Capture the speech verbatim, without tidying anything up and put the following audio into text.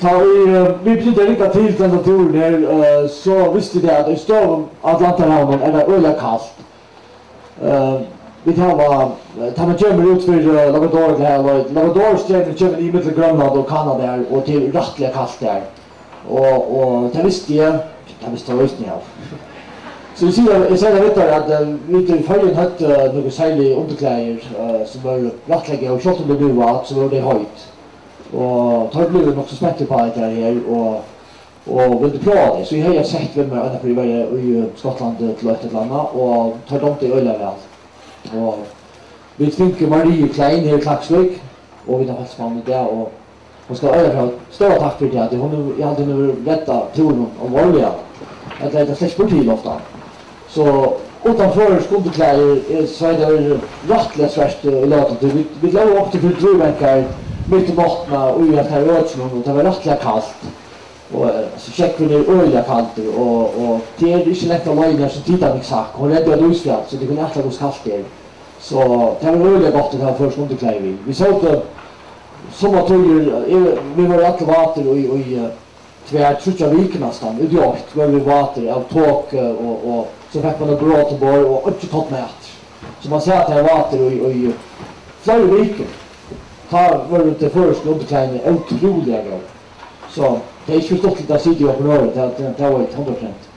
Tá ið, eh, vit begyndu at rigga til til hendan túrin her, eh, so vistu vit at í støðum á Atlanterhavinum er tað øgiliga kalt. Eh, vit hava, eh, tá man kemur út fyri, eh, Labrador til her, og Labrador-streymurin kemur í millum Grønland og Kanada her, og tað er rættiliga kalt har. Og, og tað visti eg, tað visti eg eisini av. So eg sigi, eg sigi tað við tær at, eh, vit í Føroyum høvdu, eh, nøkur serlig undirklæðir, eh, sum vóru rættiliga góð, sjálvt um tað nú var, so vóru tey heit. Og teir blivu nokk so spentir uppá hetta her, og, og vildu prøva tey. So eg hevði eitt sett við mær, einaferð eg var í, eh, Skotlandi til eitt ella annað, og teir dámdu øgiliga væl. Og vit fingu Mariu Klein her í Klaksvík, og vit hava fest við hana í dag, og hon skal øgiliga hava stóra takk fyri tað, at hon hevur, eg haldi, hon hevur reddað túrin álvarsliga. Ella er tað slett spurt til ofta. So uttan føroysk undirklæðir, eh, so hevði tað verið rættiliga svært, eh, í løtuni. Vit, vit lógu ofta fyri drívbeinkar mitt um náttina í hesum her økinum, og tað var rættiliga kalt. Og, eh, so sjógvurin er øgiliga kaldur, og, og tað er ikki langt á leiðini har sum Titanic sakk. Hon rendi á eitt ísfjall, so tit kunnu ætla, hvussu kalt tað er. So tað var øgiliga gott at hava føroysk undirklæðir við. Vit sótu summartíðir, eh, vit vóru allir vátir í, í, eh, tvær, tríggjar vikur næstan, út í eitt vóru vit vátir av toku og, og so fekk man eitt brot umborð og einki korn aftur. So man sat har vátur í, í fleiri vikur. Tá vóru tey føroysku undirklæðini ótrúliga góð. So tað er ikki stuttligt at sita í okkurt øðrum, tað, tað, tað veit eg hundrað prosent.